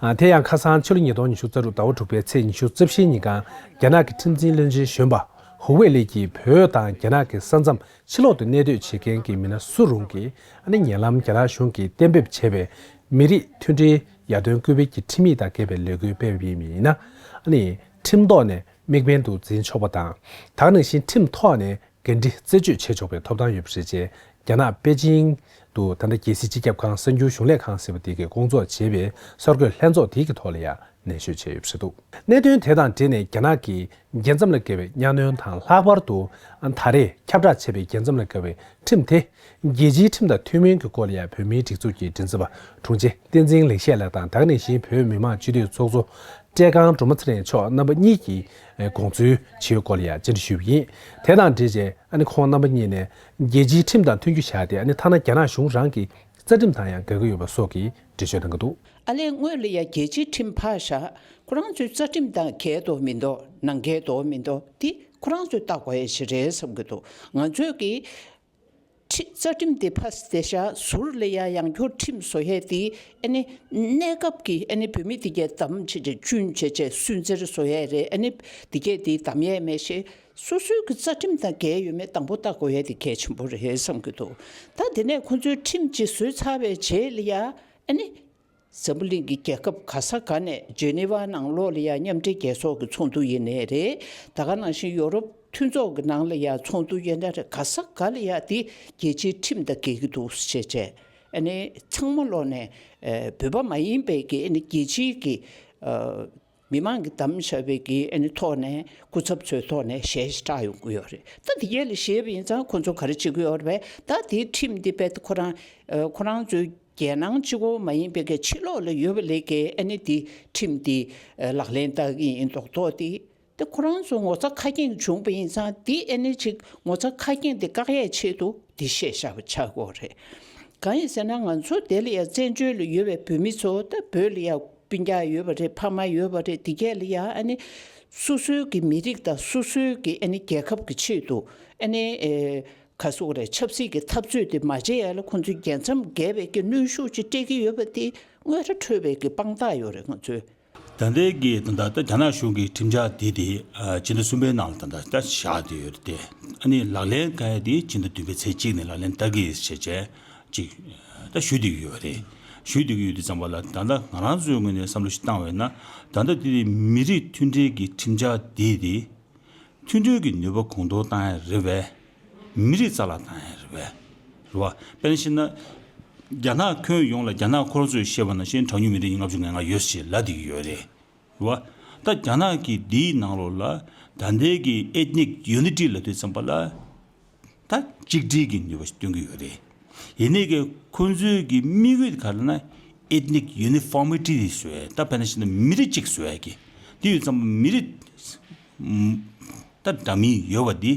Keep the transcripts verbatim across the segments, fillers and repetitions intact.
ཨ། དེ་ཡང་ཁ་སང་ཕྱི་ལོ་ཉིས་སྟོང་ཉི་ཤུ་རྩ་དྲུག་ཟླ་བ་དྲུག་པའི་ཚེས་ཉི་ཤུ་རྩ་བཞིའི་ཉིན་གང་རྒྱ་ནག་གི་ཁྲིམས་འཛིན་བློན་ཆེན་གཞོན་པ་ཧུའུ་ཝེ་ལེ་གྱིས་བོད་དང་རྒྱ་ནག་གི་ས་མཚམས་ཕྱི་ལོགས་དུ་གནས་སྡོད་བྱེད་མཁན་གྱི་མི་སྣ་སུ་རུང་གིས་ཨ་ནི་ཉེ་ལམ་རྒྱ་ནག་གཞུང་གིས་གཏན་འབེབས་བྱས་པའི་མི་རིགས་མཐུན་སྒྲིལ་ཡར་ཐོན་སྐུལ་སྤེལ་གྱི་ཁྲིམས་ཡིག་དང་འགལ་བའི་ལས་འགུལ་སྤེལ་བ་ཡིན་ན། ཨ་ནི་ཁྲིམས་ཐོག་ནས་དམིགས་འབེན་དུ་འཛིན་ཆོག་པ་དང་། ད་ག་ནང་བཞིན་ཁྲིམས་ཐོག་ནས་འགན་འཁྲི་རྩད་གཅོད་བྱེད་ཆོག་པའི་ཐོབ་ཐང་ཡོད་པ་རེད་ཅེས། རྒྱ་ནག་པེ་ཅིང་དུ་ད་ལྟ་རྒྱལ་སྲིད་སྤྱི་ཁྱབ་ཁང་གསར་འགྱུར་གཞུང་ལས་ཁང་ཟེར་བ་དེ་གིས་སྐོང་ཚོགས་བྱས་པའི་གསར་འགོད་ལྷན་ཚོགས་དེ་གི་ཐོག་ལ་ཡང་ནན་བཤད་བྱས་ཡོད་པ་རེད་འདུག་གནད་དོན་དེ་དང་འབྲེལ་ནས་རྒྱ་ནག་གིས་རྒྱལ་མཚམས་ལ་བརྒལ་བའི་གཉའ་གནོན་དང་། ལྷག་པར་དུ་ད་རེས་ཁྱབ་བསྒྲགས་བྱས་པའི་རྒྱལ་མཚམས་ལ་བརྒལ་བའི་ཁྲིམས་དེ་རྒྱལ་སྤྱིའི་ཁྲིམས་དང་མཐུན་མིན་གྱི་སྐོར་ལ་ཡང་བོད་མིའི་སྒྲིག་འཛུགས་ཀྱི་མགྲིན་ཚབ་པ་དྲུང་ཆེ་བསྟན་འཛིན་ལེགས་བཤད་ལགས་དང་། ད་ག་ནང་བཞིན་བོད་མི་མང་སྤྱི་འཐུས་ཚོགས་གཙོ་བཀྲས་ཁང་སྒྲོལ་མ་ཚེ་རིང་མཆོག་རྣམ་པ་གཉིས་ཀྱིས་དགོངས་ཚུལ་ཇི་ཡོད་སྐོར་ལ་ཡང་བཅར་འདྲི་ཞུས་པ་ཡིན། དེ་དང་འབྲེལ་བྱས་ཨ་ནི་ཁོང་རྣམ་པ་གཉིས་ནས་རྒྱལ་སྤྱིའི་ཁྲིམས་དང་མཐུན་རྒྱུ་བཞག་སྟེ། ཨ་ནི་ཐ་ན་རྒྱ་ནག་གཞུང་རང་གི་རྩ་ཁྲིམས་དང་ཡང་འགལ་གྱི་ཡོད་པ་སོགས་ཀྱི་འགྲེལ་བརྗོད་གནང་གི་འདུག་ཨ་ལས། སྔོན་ལ་ཡང་རྒྱལ་སྤྱིའི་ཁྲིམས་ཕར་བཞག་ཁོ་རང་ཚོའི་རྩ་ཁྲིམས་དང་འགལ་འདུག་མི་འདུག་ནང་འགལ་འདུག་མི་འདུག་དེ་ཁོ་རང་ཚོས་བལྟ་དགོས་ཡ་ཞིག་རེད་བསམ་གྱི་འདུག་ང་ཚོས་ཀྱི་ཁྲི- རྩ་ཁྲིམས་དེ་ཕར་བཞག་ཟུར་ལ་ཡ་ཡང་བསྐྱར་ཁྲིམས་བཟོ་ཡས་དེ། ཨ་ནི་གནས་སྐབས་ཀྱི་ཨ་ནི་བོད་མི་དེ་གས་བདམས་བྱས་བྱས་ཆུན་བྱས་བྱས་སུན་གཙེར་བཟོ་ཡས་རེད། ཨ་ནི་དེ་གས་དེ་བདམས་ཡས་མེད་ཤེས། སོ་སོའི་གི་རྩ་ཁྲིམས་དང་འགལ་ཡོད་མེད་དང་པོ་བལྟ་དགོས་ཡས་དེ་གལ་ཆེན་པོ་རེད་བསམ་གྱི་འདུག་ད་དེ་ནས་ཁོ་ཚོའི་ཁྲིམས་ཅིག་བཟོས་ཚར་བའི་རྗེས་ལ་ཡ་ཨ་ནི། འཛམ་བུ་གླིང་གི་རྒྱལ་ཁབ་ག་ས་ག་ནས་ཇེ་ནི་ཝ་ནང་ལོགས་ལ་ཡ་མཉམ་འབྲེལ་རྒྱལ་ཚོགས་ཀྱི་ཚོགས་འདུ་ཡིན་ནའི་རེད། ད་ག་ནང་བཞིན་ཡོ་རོབ་མཐུན་ཚོགས་ཀྱི་ནང་ལ་ཡ་ཚོགས་འདུ་ཡིན་ནའི་རེད། ག་ས་ག་ལ་ཡ་དེ་རྒྱལ་སྤྱིའི་ཁྲིམས་དང་འགལ་གྱི་འདུག་ཟེར་བྱས་ཨ་ནི་ཚང་མ་ལོག་ནས་ཨ་བོད་པ་མ་ཡིན་པའི་གི་ཨ་ནི་རྒྱལ་སྤྱིའི་གི་ཨ་མི་མང་གིས་བདམས་བཞག་པའི་གི་ཨ་ནི་ཐོག་ནས་སྐུ་ཚབ་ཚོའི་ཐོག་ནས་གཞས་ཤིག་བསྒྲགས་ཡོང་གི་ཡོད་རེད། ད་དེ་གས་ལ་གཞས་པ་ཡིན་ཙང་ཁོ་ཚོ་ག་རེ་བྱེད་ཀྱི་ཡོད་རེད་པས། ད་དེའི་ཁྲིམས་འདི་དཔེ་ཁོ་རང་ཨ་ཁོ་རང་ཚོའི་རྒྱལ་ནང་གཅིག་པོ་མ་ཡིན་པའི་གི་ཕྱི་ལོགས་ལ་ཡོད་པ་ལས་ཀའི་ཨ་ནི་དེ་ཁྲིམས་དེ་ཨ་ལག་ལེན་བསྟར་གྱི་ཡིན་མདོག་མདོག་དེ། དེ་ཁོ་རང་ཚོ་ངོ་ཚ་ཁ་སྐྱེངས་བྱུང་པ་ཡིན་ཙང་དེ་ཨ་ནི་ཅིག་ངོ་ཚ་ཁ་སྐྱེངས་དེ་བཀག་ཡས་ཆེད་དུ་དེ་བཤད་བཞག་པ་ཆགས་ཀྱི་ཡོད་རེད། གང་ཡིན་ཟེར་ན་ང་ཚོ་དེ་ལ་ཡ་བཙན་བྱོལ་ལ་ཡོད་པའི་བོད་མི་ཚོ་ད་བོད་ལ་ཡ་སྤུན་ཀྱག་ཡོད་པ་རེད། ཕ་མ་ཡོད་པ་རེད། དེ་གས་ལ་ཡ་ཨ་ནི་སོ་སོའི་གི་མི་རིགས་དང་སོ་སོའི་གི་ཨ་ནི་རྒྱལ་ཁབ་ཀྱི་ཆེད་དུ་ཨ་ནི་ཨེ་ག་སོག་རེད། ཆབ་སྲིད་ཀྱི་འཐབ་རྩོད་དེ་མ་བྱེད་ཡ་ལ་ཁོང་ཚོས་རྒྱལ་མཚམས་བརྒལ་བའི་གི་གནོན་ཤུགས་ཅིག་སྤྲད་ཀྱི་ཡོད་པ་དེ་དངོས་ར་འཕྲོད་པའི་གི་དཔང་རྟགས་ཡོད་རེད་ང་ཚོའི། ད་ལྟའི་གི་ད་ལྟ་ད་རྒྱ་ནག་གཞུང་གི་ཁྲིམས་འཆར་དེ་དེ་ཨ་སྤྱི་ཟླ་གསུམ་པའི་ནང་ལ་ད་ལྟ་ད་བཞག་བསྡད་ཡོད་རེད་དེ། ཨ་ནི་ལག་ལེན་བཀལ་ཡ་དེ་སྤྱི་ཟླ་བདུན་པའི་ཚེས་གཅིག་ནས་ལག་ལེན་བསྟར་གྱི་ཡིན་ཞེས་བྱས་ཅིག་ད་ཞུ་བསྡད་ཀྱི་ཡོད་རེད། ཞུ་བསྡད་ཀྱི་ཡོད་དུས་ཙམ་པ་ལ་ད་ལྟ་ང་རང་ཚོའི་ངོས་ནས་བསམ་བློ་ཞིག་བཏང་བས་ན། ད་ལྟ་དེ་དེ་མི་རིགས་མཐུན་སྒྲིལ་གྱི་ཁྲིམས་འཆར་དེ་དེ་མཐུན་སྒྲིལ་གྱི་ནུས་པ་གོང་མཐོར་བཏང་ཡ་རེད་པས། མི་རིགས་རྩ་བརླག་བཏང་ཡ་རེད་པས། རེད་བ། དཔེར་ན་བཤད་ན། རྒྱ་ནག་ཁྱོན་ཡོངས་ལ་རྒྱ་ནག་ཁོ་རང་ཚོས་བཤད་པ་ནང་བཞིན་གྲངས་ཉུང་མི་རིགས་ལྔ་བཅུ་ང་ལྔ་ཡོད་ཞེས་ལབ་བསྡད་ཀྱི་ཡོད་རེད། རེད་བ། ད་རྒྱ་ནག་གི་འདིའི་ནང་ལོགས་ལ་ད་ལྟའི་གི་ethnic unity་ལབ་དུས་ཙམ་པ་ལ། ད་གཅིག་སྒྲིལ་གྱི་ནུས་པ་ཞིག་སྟོན་གྱི་ཡོད་རེད། ཡིན་ནའི་གི་ཁོང་ཚོའི་གི་དམིགས་ཡུལ་ག་རེ་ན་ethnic uniformity་དེ་བཟོ་ཡ། ད་དཔེར་ན་བཤད་ན་མི་རིགས་གཅིག་བཟོ་ཡ་གི། དེ་ཡོད་ཙམ་པ་མི་རིགས་ད་འདྲ་མིན་ཡོད་པ་འདི་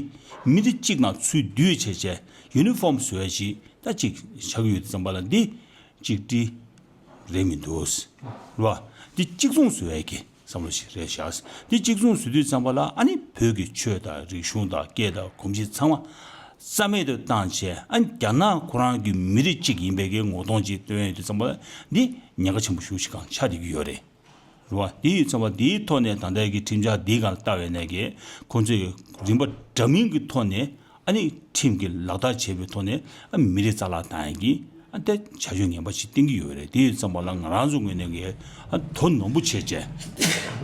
མི་རིགས་གཅིག་ནང་ཚུར་བསྡུས་བྱས་བྱས་uniform་བཟོ་ཡ་ཞིག་ད་ཅིག་ཆགས་ཀྱི་ཡོད་དུས་ཙམ་པ་ལ་འདི་གཅིག་སྒྲིལ་རེད་མི་འདུག་རེད་བ། འདི་གཅིག་མཚུངས་བཟོ་ཡ་གི་བསམ་བློ་ཞིག་རེད་བཞག་འདི་གཅིག་མཚུངས་བཟོ་དུས་ཙམ་པ་ལ་ཨ་ནི་བོད་ཀྱི་ཆོས་དང་རིག་གཞུང་དང་སྐད་དང་གོམས་གཤིས་ཚང་མ་རྩ་མེད་དུ་བཏང་བྱས། ཨ་ནི་རྒྱ་ནག་ཁོ་རང་གི་མི་རིགས་གཅིག་ཡིན་པའི་གི་ངོ་གདོང་ཅིག་སྟོན་ཡོད་དུས་ཙམ་པ་ལ་འདི་ཉེན་ཁ་ཆེན་པོ་ཞེ་པོ་ཅིག་གང་ཆགས་བསྡད་ཀྱི་ཡོད་རེད། རེད་བ། དེ་ཡོད་ཙམ་པ་དེའི་ཐོག་ནས་ད་ལྟའི་གི་ཁྲིམས་འཆར་འདིའི་སྒང་ལ་ལྟ་བས་ནས་གི་ཁོང་ཚོས་རིམ་པ་འདྲ་མིན་གྱི་ཐོག་ནས་ཨ་ནི་ཁྲིམས་ཀྱི་ལག་བསྟར་བྱས་པའི་ཐོག་ནས་ཨ་མི་རིགས་རྩ་བརླག་བཏང་ཡ་གི་ཨ་དེ་བྱ་སྤྱོད་ངན་པ་ཞིག་བསྟན་གྱི་ཡོད་རེད། དེ་ཡོད་ཙམ་པ་ལ་ང་རང་ཚོ་ངོས་ནས་གི་ཨ་དོ་སྣང་པོ་བྱས་བྱས།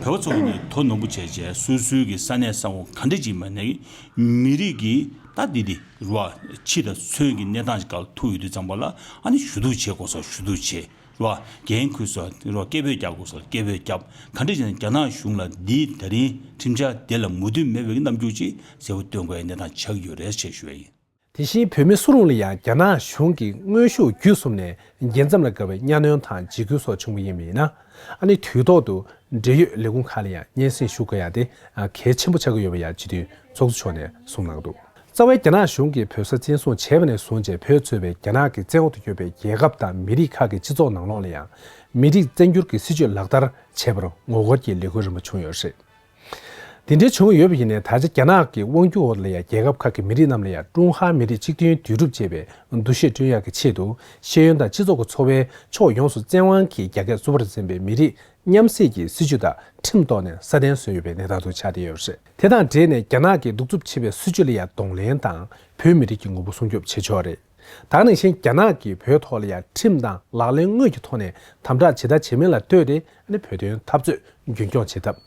བོད་པ་ཚོ་ངོས་ནས་དོ་སྣང་པོ་བྱས་བྱས་སོ་སོའི་གི་ས་གནས་ས་ཁོངས་ག་འདྲ་ཅིག་མ་ནས་གི་མི་རིགས་ཀྱི་ད་འདི་འདི་རེད་བ། འཆི་དང་གསོན་གྱི་གནས་སྟངས་ཅིག་སྒང་ལ་ཐུག་ཡོད་དུས་ཙམ་པ་ལ་ཨ་ནི་ཞུ་གཏུག་བྱེད་དགོས་ས་ཞུ་གཏུག་བྱེད། རོ། འགན་ཁུར་སོ་རོ། སྐད་འབོད་རྒྱག་དགོས་སོ་སྐད་འབོད་རྒྱབ། ག་འདྲ་བྱས་ན་རྒྱ་ནག་གཞུང་ལ་འདིའི་ད་རིང་ཁྲིམས་འཆར་དེ་ལ་མོས་མཐུན་མེད་པའི་རྣམ་འགྱུར་ཅིག་གསལ་པོ་སྟོན་དགོས་ཡ་གནས་སྟངས་ཆགས་ཀྱི་ཡོད་རེད་ཅེས་ཞུ་བ་ཡིན། དེ་བཞིན་བོད་མི་སུ་རུང་ལ་ཡང་རྒྱ་ནག་གཞུང་གིས་མངོན་ཤུགས་བརྒྱུད་གསུམ་ནས་རྒྱལ་མཚམས་ལ་དགའ་བའི་གཉའ་གནོན་དང་འཇིགས་སྐུལ་སོགས་བྱུང་བ་ཡིན་པ་ཡིན་ན། ཨ་ནི་དུས་ཐོག་ཏུ་འབྲེལ་ཡོད་ལས་ཁུངས་ཁག་ལ་ཡང་སྙན་སེང་ཞུ་དགོས་ཡ་དེ་གལ་ཆེན་པོ་ཆགས་ཀྱི་ཡོད་པ་ཡང་སྤྱི་འཐུས་ཚོགས་གཙོ་མཆོག་ནས་གསུངས་གནང་འདུག་རྩ་བའི་རྒྱ་ནག་གཞུང་གིས་བོད་ས་བཙན་བཟུང་བྱས་པ་ནས་བཟུང་བྱས་བོད་གཙོས་པའི་རྒྱ་ནག་གི་བཙན་འོག་ཏུ་ཡོད་པའི་རྒྱལ་ཁབ་དང་མི་རིགས་ཁག་གི་སྤྱི་ཚོགས་ནང་ལོགས་ལ་ཡང་མི་རིགས་བཙན་སྒྱུར་གྱི་སྲིད་བྱུས་ལག་བསྟར་བྱས་པར་ངོ་རྒོལ་གྱི་ལས་འགུལ་རིམ་པ་བྱུང་ཡོད་པ་རེད། དེ་འདྲའི་བྱུང་ཡོད་པ་ཡིན་ནའི་ད་ཆ་རྒྱ་ནག་གི་དབང་སྒྱུར་འོག་ལ་ཡང་རྒྱལ་ཁབ་ཁག་གི་མི་རིགས་རྣམས་ལ་ཡང་ཀྲུང་ཧྭ་མི་རིགས་གཅིག་མཐུན་འདུས་གྲུབ་ཅེས་པའི་འདུ་ཤེས་བསྐྲུན་ཡག་གི་ཆེད་དུ་ཤེས་ཡོན་དང་སྤྱི་ཚོགས་ཀྱི་འཚོ་བའི་ཕྱོགས་ཡོངས་སུ་བཙན་དབང་གིས་རྒྱ་སྐད་གཙོ་བོར་འཛིན་པའི་མི་རིགས་ མཉམ་བསྲེས་ཀྱི་སྲིད་ཇུས་དང་ཁྲིམས་ཐོག་ནས་སྲ་བརྟན་བཟོས་ཡོད་པའི་གནས་སྟངས་དུ་ཆགས་བསྡད་ཡོད་པ་རེད། དེ་དང་འབྲེལ་ནས་རྒྱ་ནག་གིས་གདུག་རྩུབ་ཆེ་བའི་སྲིད་ཇུས་ལ་ཡང་གདོང་ལེན་དང་བོད་མི་རིགས་ཀྱི་ངོ་བོ་སྲུང་སྐྱོབ་བྱེད་ཆོག་རེད། ད་ག་ནང་བཞིན་རྒྱ་ནག་གིས་བོད་ཐོག་ལ་ཡང་ཁྲིམས་དང་ལག་ལེན་དངོས་ཀྱི་ཐོག་ནས་དམ་དྲག་བྱེད་དང་བྱེད་མིན་ལ་ལྟོས་ཏེ་ཨ་ནི་བོད་དོན་འཐབ་རྩོད་རྒྱུན་སྐྱོང་བྱེད་ཐབས།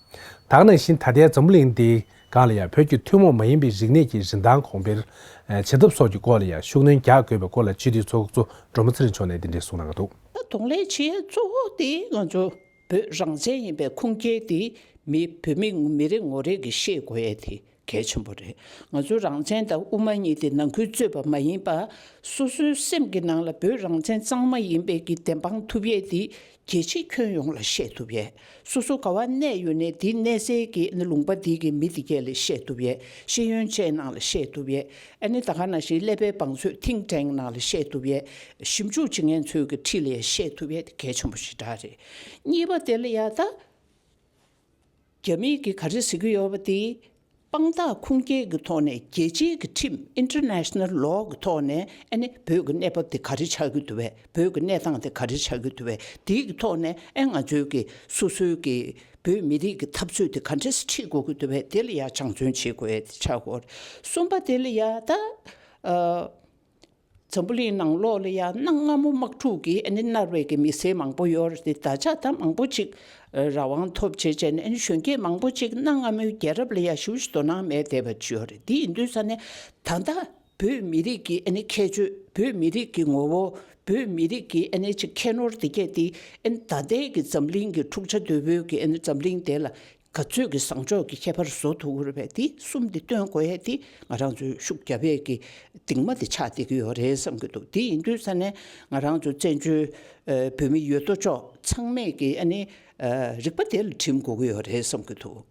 ད་ག་ནང་བཞིན་ད་ལྟའི་འཛམ་བུ་གླིང་འདིའི་སྒང་ལ་ཡང་བོད་ཀྱི་ཐུན་མོང་མ་ཡིན་པའི་རིག་གནས་ཀྱི་རིན་ཐང་གོང་འཕེལ་བྱེད་ཐབས་སོགས་ཀྱི་སྐོར་ལ་ཡང་ཤུགས་སྣོན་རྒྱག་དགོས་པའི་སྐོར་ལ་སྤྱི་འཐུས་ཚོགས་གཙོ་སྒྲོལ་མ་ཚེ་རིང་མཆོག་ནས་འདི་འདྲའི་གསུངས་གནང་གི་འདུག་ད་གདོང་ལེན་བྱེད་ཡས་གཙོ་བོ་དེ་ང་ཚོ་བོད་རང་བཙན་ཡིན་པའི་ཁུངས་སྐྱེལ་དེ་མི་བོད་མི་མི་རེ་ངོ་རེ་གིས་ཤེས་དགོས་ཡས་དེ་གལ་ཆེན་པོ་རེད། ང་ཚོའི་རང་བཙན་དང་དབུ་མ་གཉིས་དེ་ནང་ཁུལ་རྩོད་པ་མ་ཡིན་པ། སོ་སོའི་སེམས་ཀྱི་ནང་ལ་བོད་རང་བཙན་གཙང་མ་ཡིན་པའི་གི་བདེན་དཔང་ཐུབ་ཡས་དེ་རྒྱལ་སྤྱིའི་ཁྱོན་ཡོངས་ལ་བཤད་ཐུབ་ཡས། སོ་སོ་ག་བ་གནས་ཡོད་ནའི་དེའི་གནས་སའི་གི་ལུང་པ་དེའི་གི་མི་དེ་གས་ལ་བཤད་ཐུབ་ཡས། ཤེས་ཡོན་ཅན་ནང་ལ་བཤད་ཐུབ་ཡས། ཨ་ནི་ད་ག་ནང་བཞིན་ཀླད་པའི་བང་མཛོད་ཐིང་ཀྲེང་ནང་ལ་བཤད་ཐུབ་ཡས། ཞིབ་འཇུག་བྱེད་མཁན་ཚོའི་གི་འཁྲིས་ལ་ཡང་བཤད་ཐུབ་ཡས་དེ་གལ་ཆེན་པོ་ཞེ་དྲག་རེད། གཉིས་པ་དེ་ལ་ཡ་ད། རྒྱ་མིས་ཀྱིས་ག་རེ་ཟེར་གྱི་ཡོད་པ་དེ། དཔང་རྟགས་ཁུངས་སྐྱེལ་གྱི་ཐོག་ནས་རྒྱལ་སྤྱིའི་གི་ཁྲིམས་International Law གི་ཐོག་ནས་ཨ་ནི་བོད་ཀྱི་གནས་བབ་དེ་ག་རེ་ཆགས་ཀྱི་འདུག་བས། བོད་ཀྱི་གནས་སྟངས་དེ་ག་རེ་ཆགས་ཀྱི་འདུག་བས། དེའི་གི་ཐོག་ནས་ཨ་ང་ཚོའི་གི་སོ་སོའི་གི་བོད་མི་རིགས་ཀྱི་འཐབ་རྩོད་དེ་ག་འདྲས་སེ་ཁྲིད་དགོས་ཀྱི་འདུག་བས། དེ་ལ་ཡང་སྦྱང་བརྩོན་བྱེད་དགོས་ཡས་དེ་ཆགས་ཀྱི་ཡོད་རེད། གསུམ་པ་དེ་ལ་ཡ་ད། ཨ། འཛམ་བུ་གླིང་ནང་ལོགས་ལ་ཡང་གནའ་སྔ་མོ་དམག་འཁྲུག་གིས་ཨ་ནི་མནར་བའི་གི་མི་སེར་མང་པོ་ཡོད་རེད་དེ། ད་ཆ་ད་མང་པོ་ཅིག་རང་དབང་ཐོབ་བྱས་བྱས་ནས་ཨ་ནི་གཞོན་སྐྱེས་མང་པོ་ཅིག་གནའ་སྔ་མོའི་རྒྱལ་རབས་ལ་ཡང་ཞེ་པོ་ཅིག་དོ་སྣང་མེད་བསྡད་པ་ཅིག་ཡོད་རེད། དེ་ཡིན་དུས་ཙ་ནས་ད་ལྟ་བོད་མི་རིགས་ཀྱི་ཨ་ནི་ཁྱད་ཆོས། བོད་མི་རིགས་ཀྱི་ངོ་བོ། བོད་མི་རིགས་ཀྱི་ཨ་ནི་ཅིག་ཁྱད་ནོར་དེ་གས་དེ་ཨ་ནི་ད་ལྟའི་གི་འཛམ་གླིང་གི་འཁྲུག་ཆ་དོད་པོའི་གི་ཨ་ནི་འཛམ་གླིང་དེ་ལ་ག་ཚོད་ཀྱི་བཟང་ཕྱོགས་ཀྱི་ཁྱད་པར་བཟོ་ཐུབ་ཀྱི་རེད་པས། དེ་གསུམ་དེ་སྟོན་དགོས་ཡས་དེ་ང་རང་ཚོའི་ཤུགས་རྒྱབ་ཡས་ཀྱི་གདིང་མ་དེ་ཆགས་བསྡད་ཀྱི་ཡོད་རེད་བསམ་གྱི་འདུག་དེ་ཡིན་དུས་ཙ་ནས་ང་རང་ཚོ་བཙན་བྱོལ་ཨ་བོད་མི་ཡོད་དོ་ཅོག་ཚང་མས་ཀྱི་ཨ་ནི་ཨ་རིག་པ་དེ་ལ་བསྒྲིམ་དགོས་ཀྱི་ཡོད་རེད་བསམ་གྱི་འདུག